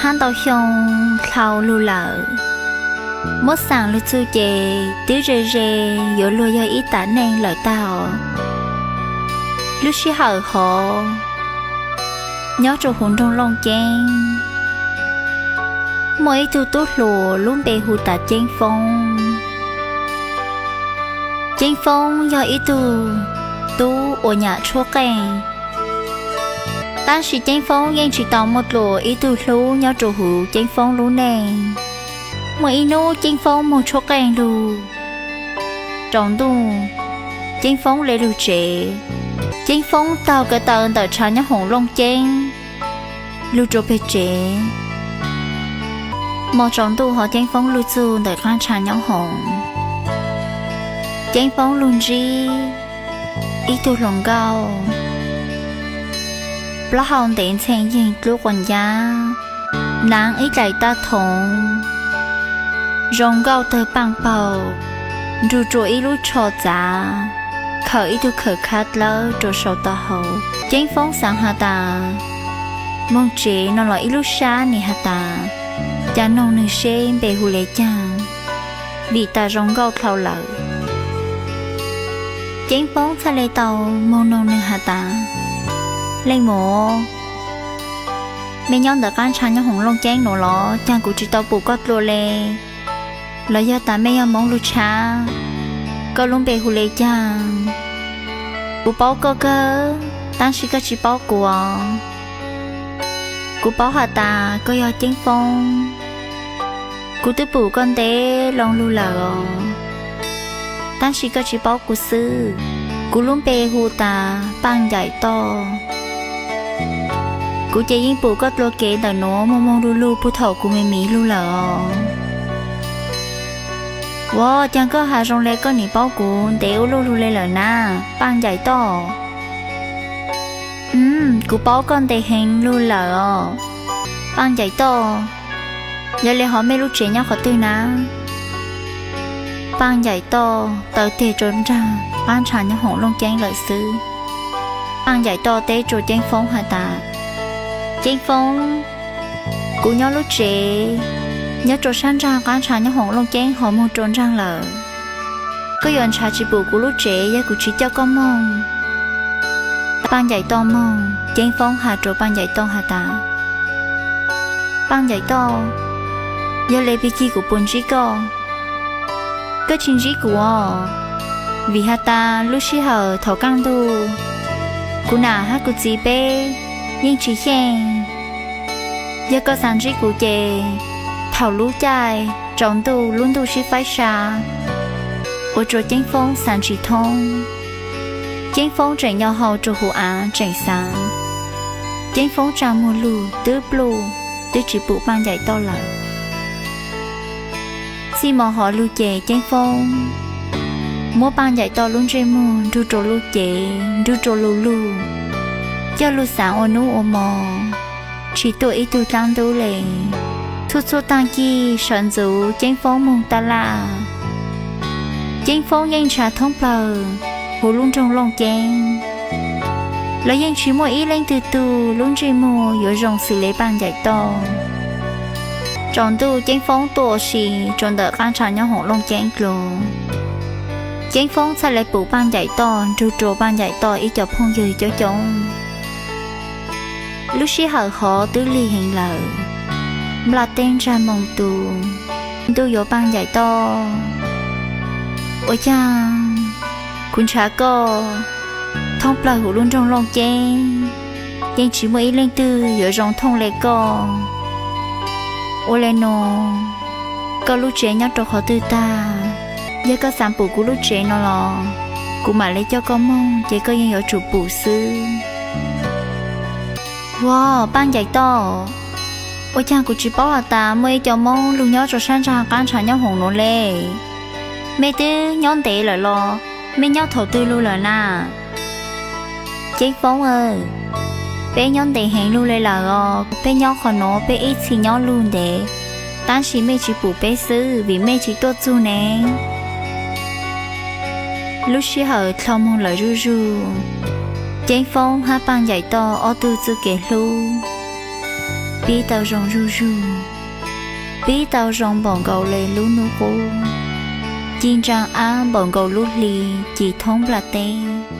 hab ntau xyoo dhau lug lawm. Muab xaam lug txug ces twb ze ze yuav luag yog ib tam neej lawm tag os. Lub sij hawm hov, nyob rua huv nroog Looj Ceeb, muaj ib tug tub hluas lub npe hu tas Ceeb Foob. Ceeb Foob yog ib tug tub uas nyam tshuab qeej, tab sis Ceeb Foob yeej tsis tau muaj dlua ib tug hlub nyob rua huv Ceeb Foob lub neej. Muaj ib nub Ceeb Foob moog tshuab qeej lug, tsaus ntuj Ceeb Foob le lug tsev. Ceeb Foob taug ko taw ntawm tshav nyob hoom Looj Ceeb lug rua peg tsev. Mos tsaus ntuj hov Ceeb Foob lug txug ntawm qaab tshav nyob hoom, Ceeb Foob lug ntsib ib tug hluas nkauj, plaub hau ntev ntxhee yeeg dlub quas ncab, naav ib dlaim tab thoov, zoo nkauj tawg paaj paug, nrug rua ib lub tsho txav, khawm ib tug khawm khab dlawb rua sau tau hauv. Ceeb Foob xaav has tas, moog tsev no los ib lub sab nim has tas, ca noog nwg seb npe hu le caag, vim tas zoo nkauj dhau lawm. Ceeb Foob txhaj le tau moog noog nwg has tas, leej muam, mej nyob ntawm qaab ntshav nyob hoom Looj Ceeb nuav los caag kuv tsis tau pum koj dlua le? Los yog tas mej yog Moob lug tshab? Koj lub npe hu le caag? Kuv paub koj kawg, tab sis koj tsis paub kuv os. Kuv paub has tas koj yog Ceeb Foob. Kuv twb pum koj ntev loo lug lawm os, tab sis koj tsis paub kuv xwb. Kuv lub npe hu tas Paaj Ncaim Toj. Kuv ces yeej pum koj dlua kev ntawm nuav moog moog lug lug puag thaum kuv me miv lug lawm os. Ua caag koj has zoo le koj nim paub kuv ntev ua luaj lug le lawm na, Paaj Ncaim Toj? Kuv paub koj ntev heev lug lawm os, Paaj Ncaim Toj. Yog le hov mej lub tsev nyob qhov twg na? Paaj Ncaim Toj taw teg rua nraag qaab ntshav nyob hoom Looj Ceeb lawm xwb. Paaj Ncaim Toj teb rua Ceeb Foob has tas, Ceeb Foob, kuv nyob lub tsev nyob rua sab nraag qaab ntshav nyob hoom Looj Ceeb hov moog rua nraag lawm. Koj yuav ntshaw tsis pum kuv lub tsev yog kuv tsis coj koj moog. Paaj Ncaim Toj moog, Ceeb Foob has rua Paaj Ncaim Toj has tas, Paaj Ncaim Toj, yog le pig kig kuv puas ntsib koj? Koj tsis ntsib kuv os, vim has tas lub sij hawm thaum kaaj ntug, kuv nam hab kuv txiv peb yeej tsis xyeej. Yog koj xav ntsib kuv ces thaum lub caij tsaus ntuj lub ntuj sib faib sa, ua rua Ceeb Foob xav tsis thoob. Ceeb Foob tseem nyo hau rua huv av tseem xav. Ceeb Foob tsaa muag lug twb pluj, twb tsis pum Paaj Ncaim Toj lawm. Txij mo hov lug ces Ceeb Foob muab Paaj Ncaim Toj lub ntsej muag nrug rua lub cev, nrug rua lug lug, coj lug xaav ua nub ua mo, tsis tuaj ib tug dlaab ntub le. Txhua txhua taag kig sawv ntxuv Ceeb Foob moog taj laj. Ceeb Foob yeej ntshaw thoob plawg huv lub nroog Looj Ceeb, los yeej tsis muaj ib leej twg tug lub ntsej muag yuav zoo xws le Paaj Ncaim Toj. Tsaus ntuj Ceeb Foob tuaj ua si rua ntawm qaab ntshav nyob hoom Looj Ceeb dlua. Ceeb Foob txhaj le pum Paaj Ncaim Toj nrug rua Paaj Ncaim Toj ib co phooj ywg coob coob. Lub sij hawm hov twb lig heev lawm, nplaj teb ntsag moo tu, ntuj yuav Paaj Ncaim Toj. Ua caag kuv ntshaw koj thoob plawg huv lub nroog Looj Ceeb, yeej tsis muaj ib leej twg yuav zoo thooj le koj. Ua le nuav, koj lub tsev nyob rau qhov twg tag? Yog koj xav pum kuv lub tsev no los kuv mam le coj koj moog, ces koj yeej yuav tsum pum xwb. Ua, Paaj Ncaim Toj, ua caag kuv tsis paub has tas muaj ib co Moob lug nyob rua sab nraag qaab ntshav nyob hoom nuav le? Mej twb nyob ntev lawm los mej nyob thaum twg lug lawm na? Ceeb Foob aw, peb nyob ntev heev lug le lawm os. Peb nyob qhov nuav peb ib txhis nyob lug ntev, tab sis mej tsis pum peb xwb vim mej tsis tuaj txug ne. Lub sij hawm dlhau moog lawm zuj zug, Ceeb Foob hab Paaj Ncaim Toj ob tug txuj kev hlub Pib tau zoo zuj zus, pib tau zoo npaum nkaus li lub hnub qub, ci ntsa ab npaum nkaus lub hli ci thoob nplaj teb.